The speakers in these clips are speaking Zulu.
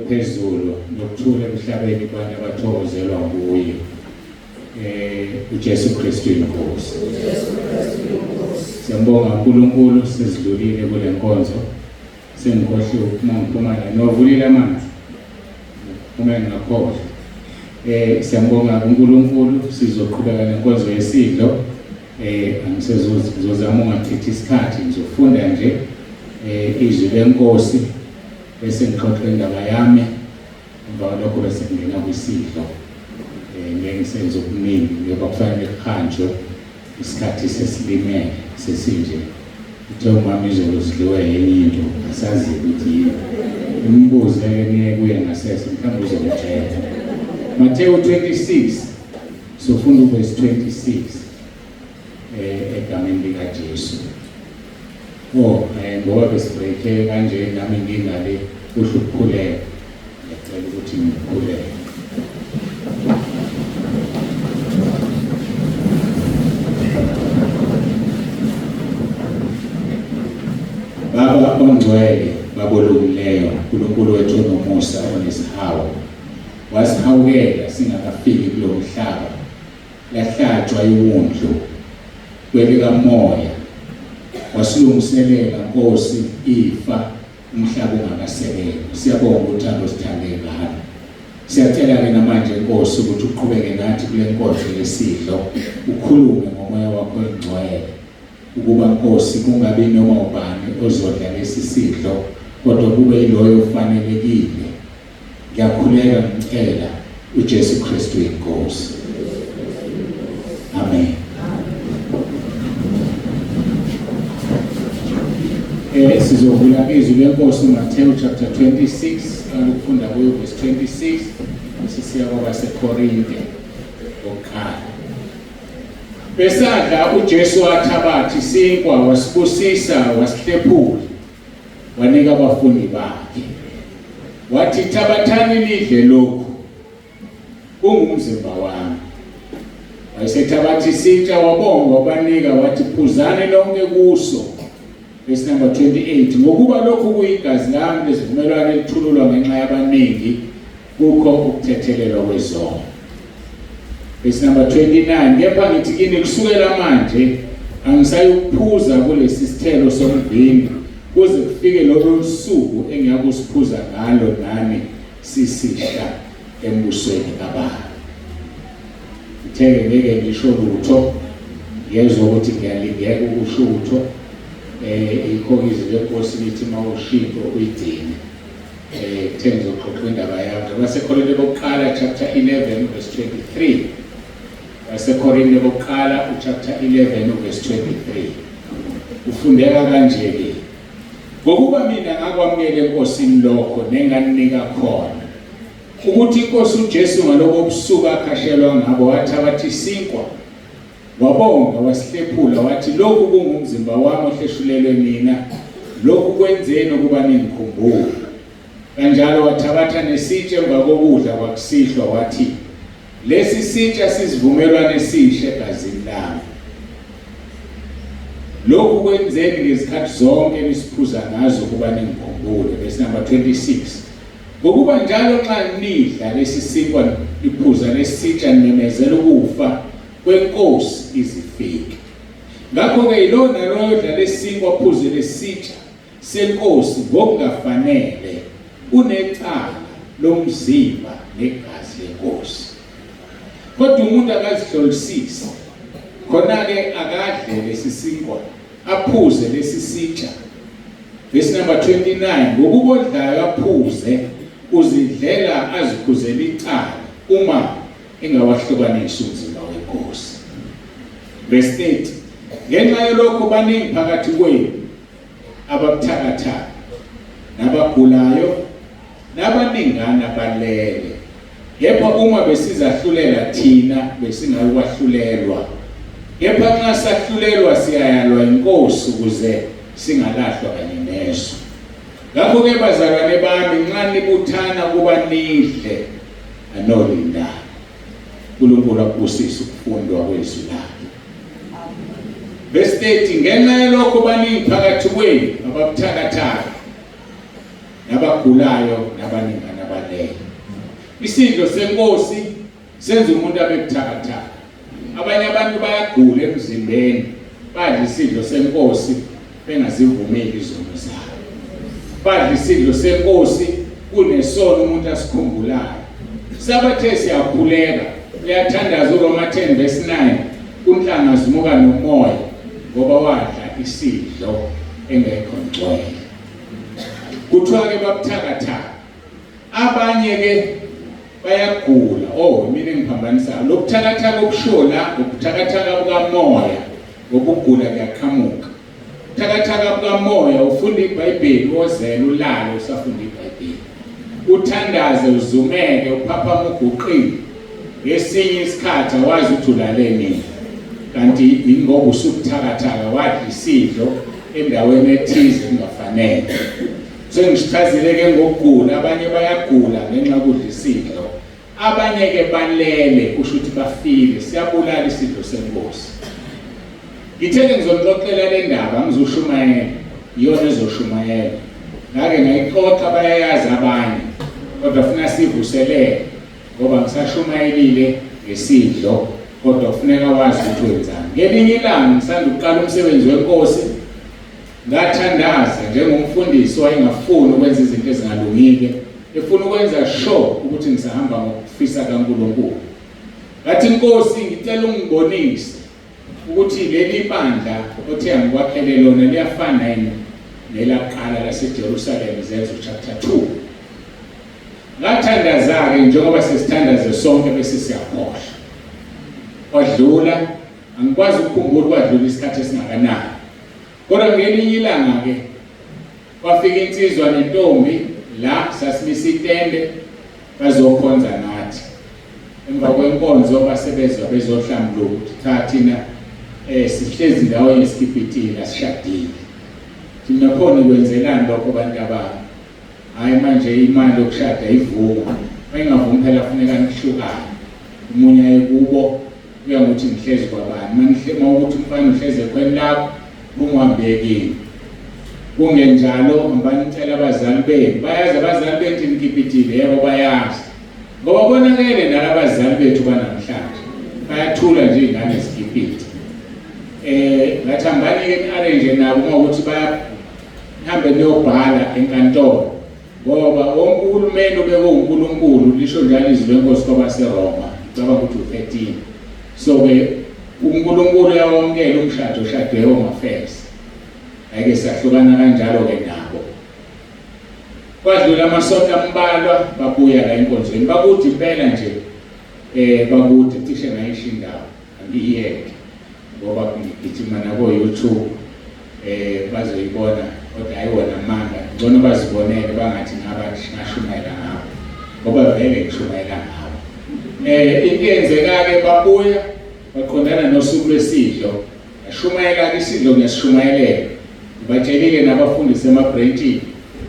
phezulu nokuthula emhlabeni kubantu abathokozelwa nguye. UJesu Kristu inkosi. UJesu Kristu inkosi. Siyambonga uNkulunkulu sesidlulile kule nkonzo. Sengikhohliwe ukuphuma ngiphuma la. Niwavulile amanzi? Uma ngingakhohlwa. Siyambonga uNkulunkulu sizoqhubeka nenkonzo yesidlo. Angisezozama ungachithi isikhathi ngizofunda nje izwi lenkosi bese ngixoxa indaba yami emva kwalokho bese ngingena kwisidlo. Ngeke ngisenze okuningi ngoba kufanele kuhanjwe isikhathi sesilimele sesinje. Uthe umama izolo zidliwe yenye into asazi ukuthi yini. Imbuze-ke niye kuye ngasese mhlawumbe uzomtshela. Mateyu 26 sofunda uvesi 26 egameni likaJesu. Oh, ngoba besibreake kanje nami ngingale kuhle ukukhuleka. Ngiyacela ukuthi ngikhuleke. Baba ongcwele, Baba olungileyo, uNkulunkulu wethu onomusa onesihawu, wasihawukela singakafiki kulo mhlaba, lahlatshwa iwundlu kwelikamoya, wasilungiselela Nkosi ifa umhlaba ungakasekelwa. Siyabonga uthando osithande ngalo. Siyacela-ke namanje Nkosi ukuthi uqhubeke nathi kule nkonzo yesidlo, ukhulume ngomoya wakho oyingcwele ukuba Nkosi kungabi noma ubani ozodla lesi sidlo kodwa kube yiloyo ofanelekile. Ngiyakhuleka ngicela uJesu Kristu inkosi. Amen. Sizovula izwi lenkosi uMathewu chapter 26, qala ukufunda kuyo verse 26 bese siya kwabaseKorinte okuqala. Besadla uJesu wathabatha isinkwa wasibusisa wasihlephula wanika abafundi bakhe. Wathi, thabathani nidle lokhu, kungumzimba wami. Wayesethabatha isitsha wabonga wabanika wathi, phuzani lonke kuso. Verse number 28, ngokuba lokhu kuyigazi lami lesivumelwano elithululwa ngenxa yabaningi kukho ukuthethelelwa kwezono. Verse number 29, kepha ngithi kini kusukela manje angisayukuphuza kulesi sithelo somvini kuze kufike lolo suku engiyakusiphuza ngalo nani sisisha embusweni kaBaba. Ngithe ngeke ngisho lutho, ngiyezwa ukuthi ngiyalingeka ukusho utho. Ikho izwi lenkosi lithi mawushinto uyigcine. Kuthe ngizoxoxa indaba yami. AbaseKorinte bokuqala chapter 11 verse 23. AbaseKorinte bokuqala chapter 11 verse 23. Ufundeka kanje ke. Ngokuba mina ngakwamukela eNkosini lokho nenganinika khona, ukuthi iNkosi uJesu ngalobo busuku akhashelwa ngabo wathabatha isinkwa, wabonga, wasihlephula, wathi, lokhu kungumzimba wami ohleshulelwe nina, lokhu kwenzeni ukuba ningikhumbule. Kanjalo wathabatha nesitsha emva kokudla kwakusihlwa, wathi, lesi sitsha sisivumelwano esisha egazini lami. Lokhu kwenzeni ngezikhathi zonke nisiphuza ngazo ukuba ningikhumbule. Verse number 26. Ngokuba njalo nxa nidla lesi sinkwa niphuza lesitsha nimemezela ukufa kwenkosi izifike. Ngakho-ke yilowo naloyo odla lesinkwa aphuze lesitsha senkosi ngokungafanele unecala lomzimba negazi lenkosi. Kodwa umuntu akazihlolisisi, khona-ke akadle lesi sinkwa aphuze lesi sitsha. Verse number 29, ngokuba odlayo aphuze uzidlela azikhuzela icala uma engawahlukanisi umzimba wenkosi. Verse 30, ngenxa yalokho baningi phakathi kwenu ababuthakathaka nabagulayo nabaningana balele, kepha uma besizahlulela thina besingayukwahlulelwa, kepha nxa sahlulelwa siyayalwa inkosi ukuze singalahlwa kanye nezwe. Ngakho-ke bazalwane bami, nxa nibuthana ukuba nidle, anolindana. uNkulunkulu akubusise ukufundwa kwezwi lakhe. Verse 30, ngenxa yalokho baningi phakathi kwenu ababuthakathaka nabagulayo nabaningana balele. Isidlo senkosi senza umuntu abe buthakathaka. Abanye abantu bayagula emzimbeni, badla isidlo senkosi bengazivumeli izono zabo. Badla isidlo senkosi kunesono umuntu asikhumbulayo. Sabathe siyakhuleka, uyathandaza uRoma 10 verse 9, kunhlanga zimuka nomoya ngoba wadla isidlo engekho ngcwele. Kuthiwa ke babuthakathaka. Abanye ke bayagula. Oh, mina engiphambanisayo. Lobuthakathaka obushiwo la, ubuthakathaka bukamoya, ngoba ukugula kuyaqhamuka. Ubuthakathaka bukamoya, ufunda iBhayibheli, wozela ulale usafunda iBhayibheli. Uthandaze uzumeke, uphaphama uguqile. Ngesinye isikhathi awazi ukuthi ulale nini. Kanti ingoba usubuthakathaka wadla isidlo endaweni ethize kungafanele. Sengichazile ke ngokugula, abanye bayagula ngenxa yokudla isidlo. Abanye ke balele kusho ukuthi bafile, siyabulala isidlo senkosi. Ngithe ke ngizonixoxela le ndaba, ngizoshumayela, iyona ezoshumayela. Ngake ngayixoxa bayayazi abanye, kodwa funa sivuselele ngoba ngisashumayelile ngesidlo kodwa kufuneka wazi ukuthi wenzani. Ngelinye ilanga ngisanda ukuqala umsebenzi wenkosi Ngathandaza njengomfundisi owayengafuni ukwenza izinto ezingalungile, efuna ukwenza sure ukuthi ngisahamba ngokufisa kaNkulunkulu. Ngathi, Nkosi, ngicela ungibonise ukuthi leli bandla othe angikwakhele lona liyafana yini nelaqala laseJerusalem, Izenzo chapter 2. Ngathandaza-ke njengoba sesithandaze sonke bese siyakhohlwa. Kwadlula, angikwazi ukukhumbula kwadlula isikhathi esingakanani. Kodwa ngelinye ilanga ke kwafika insizwa nentombi la sasimisa itende bazokhonza nathi. Emva kwenkonzo basebezwa bezohlambuluka ukuthi cha thina sihlezi ndawonye sikipitile asishadile. Thina khona kwenzelani lokho abantu abami? Hayi manje imali yokushada ivuma. Mayingavumi phela kufuneka nihlukane. Umunye aye kubo kuya ngokuthi ngihlezi kwabani. Manihle mawukuthi umfana uhlezi ekhweni lakho kungihambekile. Kungenjalo hambani nicela abazali benu. Bayazi abazali bethu nikipitile, yebo bayazi. Ngoba bonakele nalabazali bethu banamhlanje. Bayathula nje ingane zikipite. Ngathi hambani ke ni-arrange nabo uma ukuthi baya nihambe niyobhala enkantolo ngoba wonke uhulumeni ubekwe uNkulunkulu lisho njalo izwi lenkosi kwabaseRoma ngicabanga ukuthi u-13 so ke uNkulunkulu uyawamukela umshado oshadwe Home Affairs ayike sahlukana kanjalo ke nabo kwadlula amasonto ambalwa babuya la enkonzweni bakude impela nje bakude cishe ngayisho indawo angiyeke ngoba ngigijima nako YouTube bazoyibona kodwa hayi wona amanga ngcono bazibonele bangathi ngaba ngashumayela ngabo ngoba vele ngishumayela ngabo into eyenzeka ke babuya baqondana nosuku lwesidlo ngashumayela ke isidlo ngiyasishumayelela ngibatshelile nabafundisi emabhrentshini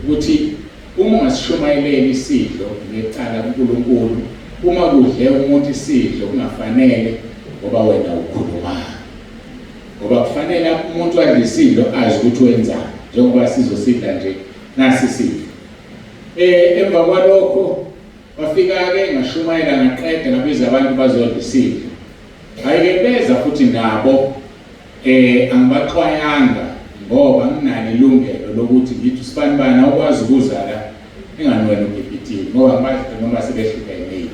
ukuthi uma ungasishumayeleli isidlo ngecala kuNkulunkulu uma kudle umuntu isidlo kungafanele ngoba wena ukhuluma ngoba kufanele umuntu adle isidlo azi ukuthi wenzani njengoba sizosidla nje nasi isidlo emva kwalokho bafika ke ngashumayela ngaqeda ngabiza abantu bazodla isidlo hayi ke beza futhi nabo angibaxwayanga ngoba nginalo ilungelo lokuthi ngithi usibanibani awukwazi ukuza la engani wena ugibhitile ngoba ngibazi noma sebehlukene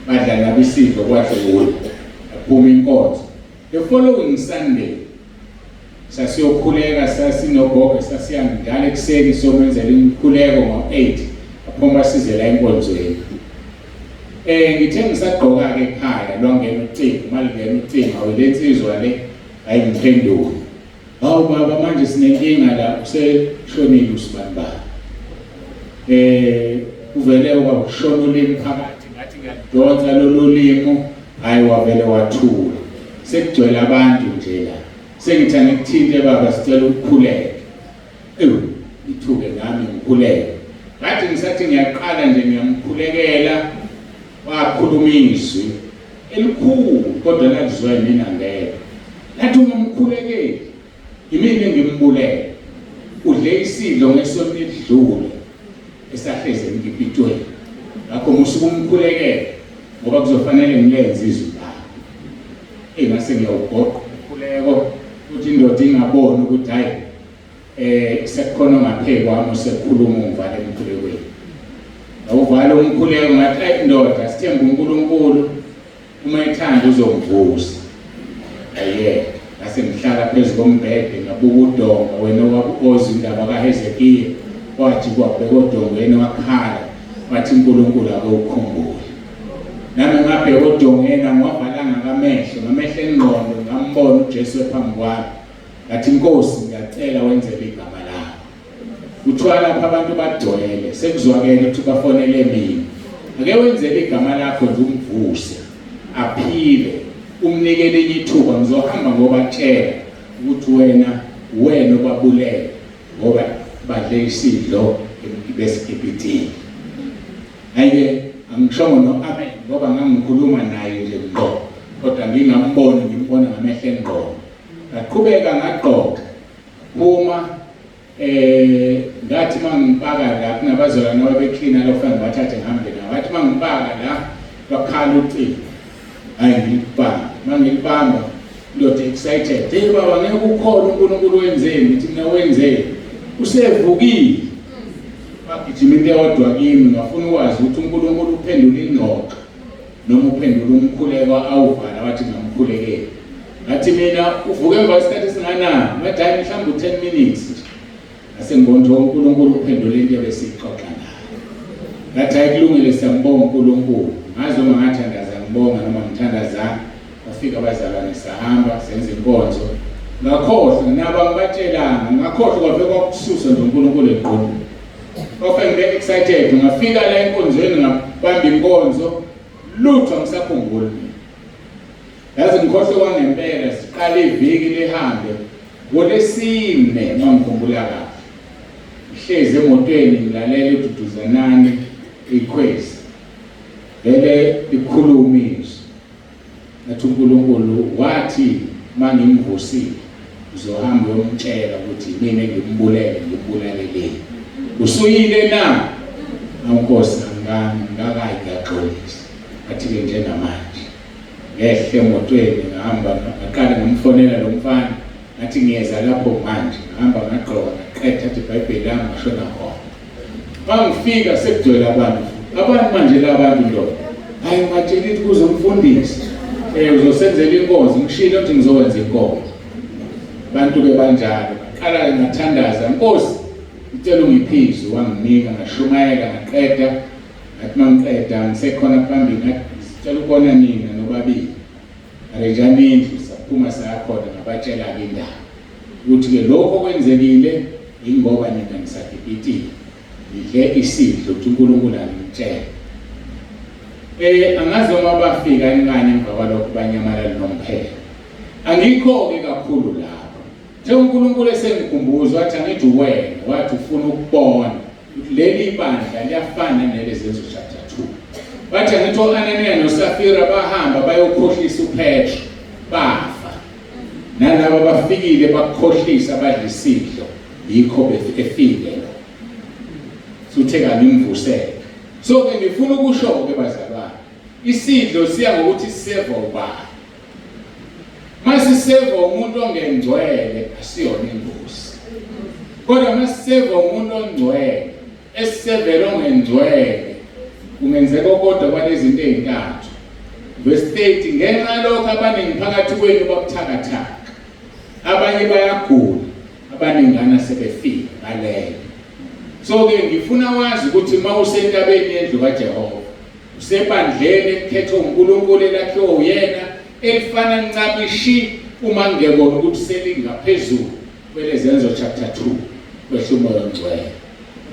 badla nabo isidlo kwadlula yaphuma inkonzo. The following Sunday sasiyokhuleka sasinogogo sasiya ngidala ekuseni siyomenzela imikhuleko ngo-8 aphuma sizela enkonzweni. Ngithe ngisagqoka ke ekhaya lwangena ucingo malingena ucingo awulensizwa le ayingiphenduli. Hawu baba manje sinenkinga la useshonile usibanibani. Uvele wakushona ulimi phakathi ngathi ngiyadonsa lolu limi hayi wavele wathula. Sekugcwele abantu nje la. Sengithi angikuthinte baba sicela ukukhuleka. Ewu ngithuke nami ngikhuleke. Ngathi ngisathi ngiyaqala nje ngiyamkhulekela wakhuluma izwi elikhulu kodwa lalizwa yimina ngedwa. Lathi ungamkhulekeli yimina engimbulele. Udle isidlo ngesonto elidlule esahlezi emkipitweni. Ngakho musuke umkhulekele ngoba kuzofanele ngilenze izwi lakho. Eyi ngase ngiyawugoqa umkhuleko ukuthi indoda ingaboni ukuthi hhayi sekukhona ongaphezu kwami osekhuluma ungivala emkhulekweni. Ngawuvala umkhuleko ngathi ayi ndoda sithembe uNkulunkulu uma ethanda uzongivusa. Ayeke ngase ngihlala phezu kombhede ngabuka udonga wena owabuoza indaba kaHezekiya wathi kwabheka odongeni wakhala wathi uNkulunkulu ake ukhumbule. Nami ngabheka odongeni angiwavalanga ngamehlo ngamehlo engqondo ngambona uJesu ephambi kwami. Ngathi Nkosi ngiyacela wenzele igama lakho. Kuthiwa lapha abantu bagcwele sekuzwakele ukuthi bafonele mina. Ake wenzele igama lakho nje umvuse aphile umnike elinye ithuba ngizohamba ngobatshela ukuthi wena wena obabulele ngoba badle isidlo besigibhithile. Hayi-ke angishongo no-amen ngoba ngangikhuluma naye nje ngqo kodwa ngingamboni ngimbona ngamehlo engqondo. Ngaqhubeka ngagqoka phuma ngathi mangipaka la kunabazalwane ababeklina lo fanele bathathe ngihambe nawo. Ngathi mangipaka la bakhala ucingo. Hayi ngilibamba, mangilibamba indoda excited. Hey baba ngeke ukhona uNkulunkulu wenzeni? Ngithi mina wenzeni? Usevukile. Wagijima into eyodwa kimi ngafuna ukwazi ukuthi uNkulunkulu uphendula ingxoxo noma uphendula umkhuleko awuvala wathi ngamkhulekela. Ngathi mina uvuke emva kwesikhathi esinganani? Ngathi hayi mhlawumbe u-10 minutes nje. Ngase ngibona ukuthi uNkulunkulu uphendula into ebesiyixoxa naye. Ngathi hayi kulungile siyambonga uNkulunkulu. Ngazi noma ngathandaza ngibonga noma ngithandazanga. Bafika abazalwane sahamba senza inkonzo. Ngakhohlwa nabo angibatshelanga ngakhohlwa kwave kwakususa nje uNkulunkulu engqondweni. Kwafa ngibe excited ngafika la enkonzweni ngabamba inkonzo lutho angisakhumbuli mina. Yazi ngikhohlwe kwangempela siqale iviki lihambe ngolesine noma ngikhumbula kahle. Ngihlezi emotweni ngilalela uDuduzanani ikhwezi. Vele likhuluma izwi. Ngathi uNkulunkulu wathi mangimvusile uzohamba uyomtshela ukuthi mina ngimbulele ngimbulaleleni. Usuyile na? Awu Nkosi angikayi ngiyaxolisa. Athi-ke njengamanje ngehle emotweni ngahamba ngaqale ngamfonela lo mfana ngathi ngiyeza lapho manje ngahamba ngagqoka ngaqetha athi ibhayibheli lami ngashona khona mangifika sekugcwele abantu abantu manje la bantu lo hayi ngatshela ukuthi kuzomfundisi uzosenzela inkonzo ngishilo ukuthi ngizokwenza inkonzo abantu ke banjalo ngaqala ngathandaza Nkosi ngicela ungiphizwe wanginika ngashumayela ngaqeda ngathi mangiqeda ngisekhona phambili ngathi sicela ukubona nina nobabili arenjani indlu saphuma sayakhona ngabatshela-ke indaba ukuthi-ke lokho okwenzekile yingoba nina nisagibhitile nidle isidlo ukuthi uNkulunkulu angitshele angazi noma bafika ingane emva kwalokho banyamalala nomphela angikho-ke kakhulu lapho njengoNkulunkulu esengikhumbuza wathi angithi wena wathi ufuna ukubona Leli bandla liyafana nelezenzo chapter 2. Bathi angithi o-Ananiya noSafira bahamba bayokhohlisa uPetru bafa. Nalaba bafikile bakhohlisa badla isidlo yikho efile lo. Suthe kangimvusele. So ke ngifuna ukusho ke bazalwane isidlo siya ngokuthi siseva ubani. Masiseva umuntu ongengcwele asiyona ingozi. Kodwa masiseva umuntu ongcwele, esisevela ongengcwele, kungenzeka okodwa kwalezinto ezintathu. Verse 30 ngenxa yalokho abaningi phakathi kwenu babuthakathaka. Abanye bayagula, abaningana sebefile ngaleyo. So ke ngifuna wazi ukuthi mawusentabeni yendlu kaJehova Usebandleni elikhethwe uNkulunkulu elakhiwe uyena elifana ncamishi uma ngekona ukuthi selingaphezulu kwelezenzo chapter 2 kwehla umoya ongcwele.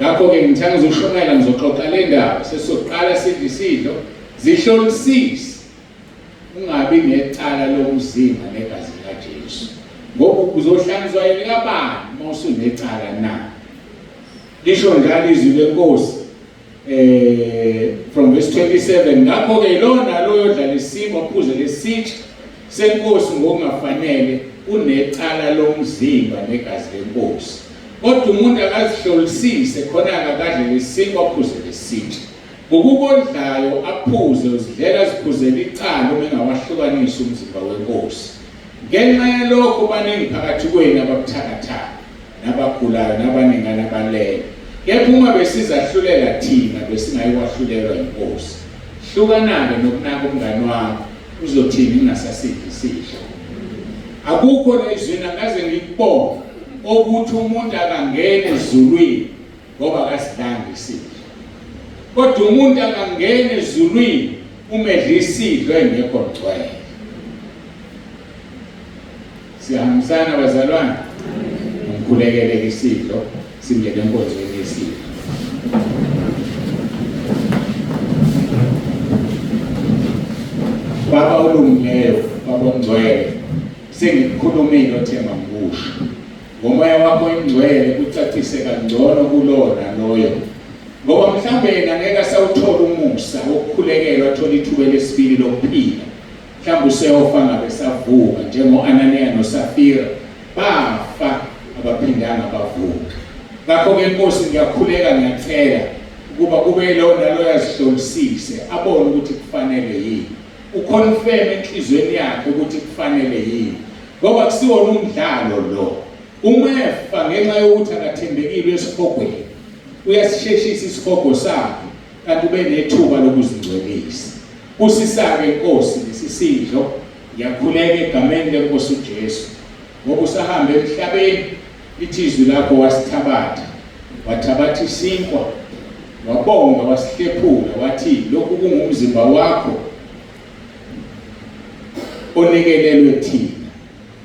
Ngakho-ke ngithanda ngizoshumayela ngizoxoxa le ndaba sesizoqala sidle isidlo zihlolisise ungabi necala lomzimba negazi likaJesu ngoba uzohlanzwa elikabani uma usunecala na lisho njalo izwi lenkosi from verse 27 ngakho ke lona loyo odlala isimo aphuze lesitsha senkosi ngokungafanele unecala lomzimba negazi lenkosi kodwa umuntu akazihlolisise khona akadle lesinkwa aphuze lesitsha. Ngokubodlayo aphuze uzidlela ziphuzela icala uma engawahlukanisi umzimba wenkosi. Ngenxa yalokho baningi phakathi kwenu ababuthakathaka nabagulayo nabaningana abalele. Kepha uma besizahlulela thina besingayiwahlulelwa inkosi. Hlukana-ke nokunaka umngani wakho uzothini ngingasasidli isidlo. Akukho la ezwini angikaze ngikubone okuthi umuntu akangene ezulwini ngoba akasidlanga isidlo. Kodwa umuntu akangena ezulwini uma edla isidlo engekho ngcwele. Siyahambisana bazalwane? Ngikhulekele isidlo singene enkonzweni yesidlo. Baba olungileyo, Baba ongcwele, sengikukhulumile othe mangikusho. Ngomoya wakho oyingcwele kucacise kangcono kulowo naloyo. Ngoba mhlawumbe yena ngeke asawuthola umusa wokukhulekelwa athole ithuba lesibili lokuphila. Mhlawumbe useyofa ngabe savuka njengo-Ananiya noSafira bafa abaphindanga bavuka. Ngakho-ke Nkosi ngiyakhuleka ngiyacela ukuba kube lowo naloyo azihlolisise abone ukuthi kufanele yini. Uconfirm enhlizweni yakhe ukuthi kufanele yini. Ngoba kusiwona umdlalo lo. Uma efa ngenxa yokuthi akathembekile esihogweni, uyasisheshisa isihogo sakhe kanti ube nethuba lokuzingcwelisa. Busisa-ke Nkosi lesi sidlo, ngiyakhuleka egameni leNkosi uJesu. Ngoba usahamba emhlabeni, lithi izwi lakho wasithabatha, wathabatha isinkwa, wabonga, wasihlephula, wathi lokhu kungumzimba wakho onikelelwe thina.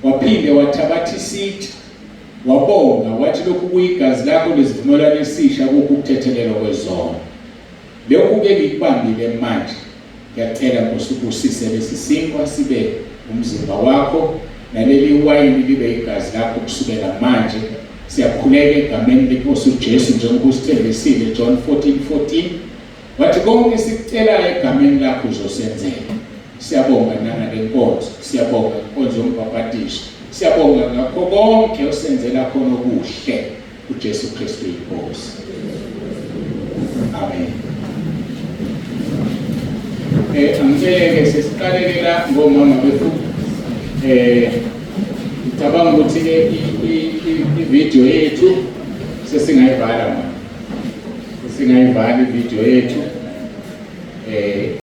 Waphinde wathabatha isitsha, wabonga, wathi lokhu kuyigazi lakho lesivumelwano esisha kukho ukuthethelelwa kwezono. Lokhu-ke ngikubambile manje, ngiyacela Nkosi ubusise lesi sinkwa sibe umzimba wakho naleli wayini libe igazi lakho kusukela manje. Siyakhuleka egameni lenkosi uJesu njengoba usithembisile John 14:14 wathi konke esikucelayo egameni lakho uzosenzela. Siyabonga nangale nkonzo, siyabonga inkonzo yombhabhatiso, siyabonga ngakho konke osenzela khona okuhle. uJesu Kristu inkosi. Amen. Angiceleke sesiqaleke la ngomama bethu. Ngicabanga ukuthi ke i-video yethu sesingayivala manje. Sesingayivala i-video yethu.